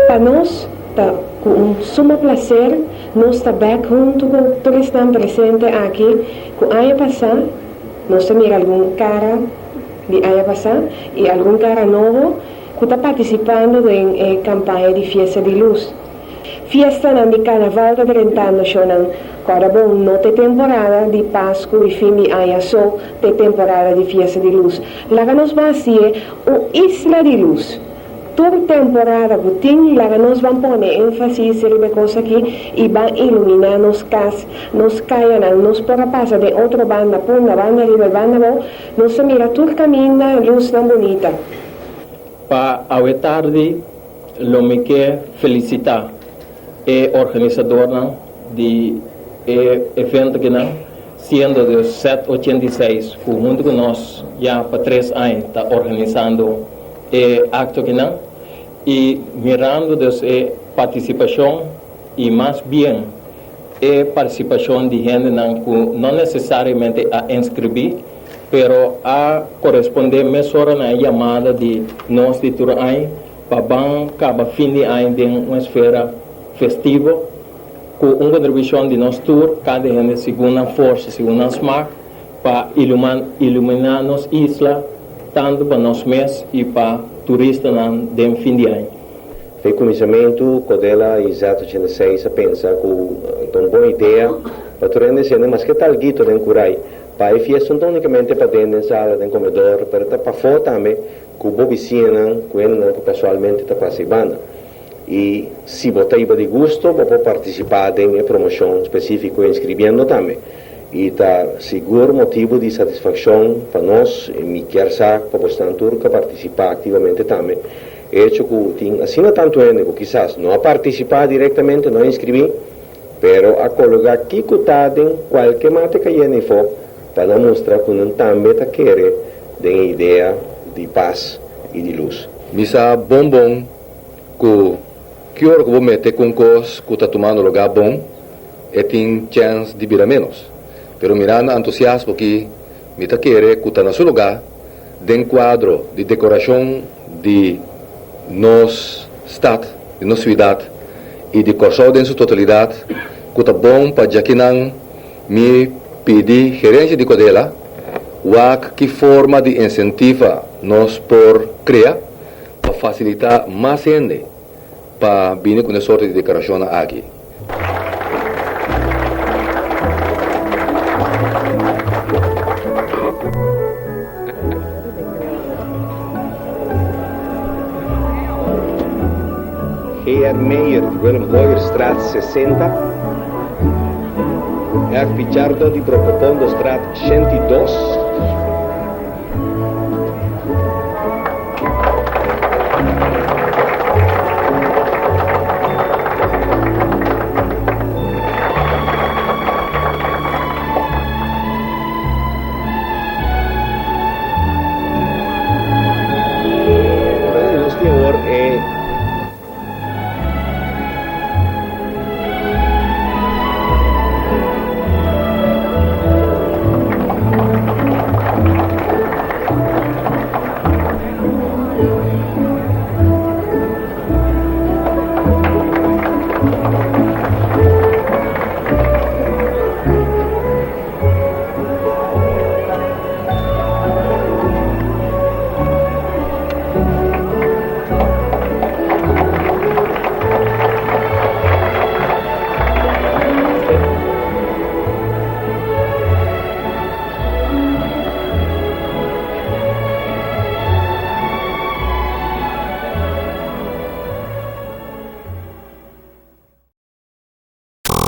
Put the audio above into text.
Pa nos ta ku un suma plaser nos ta bèk huntu ku tur esnan presente aki ku aña pasá nos ta mira algun kara di aña pasá i algun kara nobo ku ta partisipando den e kampaña di Fiesta di Lus. Fiestanan di karnaval ta drentando shownan. Kòrda bon, no t'e temporada di Pasku i fin di aña so t'e temporada di Fiesta di Lus. Laga nos ban hasié un isla di lus. Tur temporada ku tin, laga nos ban pone énfasis riba e kos akí i ban iluminá nos kas, nos kayanan. Nos por a pasa den otro banda, Punda, banda riba i banda abou, nos ta mira tur kaminda lusnan bunita. Pa awe tardi lo mi ke felisitá e organisadornan di e evento akinan, siendo di Set 86 ku huntu ku nos ya pa tres aña ta organisando e akto akinan i mirando dus e partisipashon i mas bien e partisipashon di hendenan ku no nesesariamente a inskribí pero a korespondé mesora na e yamada di nos di tur aña pa ban kaba fin di aña den un esfera festivo ku un kontribushon di nos tur, kada hende segun nan forsa, segun nan smak. Pa iluminá nos isla tantu pa nos mes i pa turistanan den fin di aña. Fe kuminsamentu, Codela i Zet 86 a pensa ku ta un bon idea pa tur hende sende maske ta alguito den Kurai pa e fiesta no ta unikamente paden den sala, den komedor, pero ta pafó tambe ku bo bisiñanan, ku hendenan ku kasualmente ta pasa e banda. I si bo ta iba di gusto, bo por partisipá den e promoshon spesífiko inskribiendo tambe. I ta sigur motibu di satisfakshon pa nos, i mi kier sa pa bosnan tur ka partisipá aktivamente tambe, e hecho ku tin asina tantu hende ku kisas no a partisipá direktamente, no a inskribí, pero a kologá kiko ta den kualke mate ka yena ifó pa nan mustra ku nan tambe ta kere den e idea di pas i di lus. Mi sa bon bon ku ki ora ku bo mete ku un kos ku ta tumando lugá bon, e tin chèns di bira ménos. Pero mirando antusiasmo ki mi ta kere ku ta na su lugá den kuadro di dekorashon di nos stat, di nos siudat i di Kòrsou den su totalidat, ku ta bon pa djakinan mi pidi gerensia di Kodela wak ki forma di insentiva nos por krea pa fasilitá mas hende pa bini ku ne sorte di dekorashonnan aki. GR. Meijer di Willem Hoyerstraat 60, F. Pichardo di Brokopondostraat 102.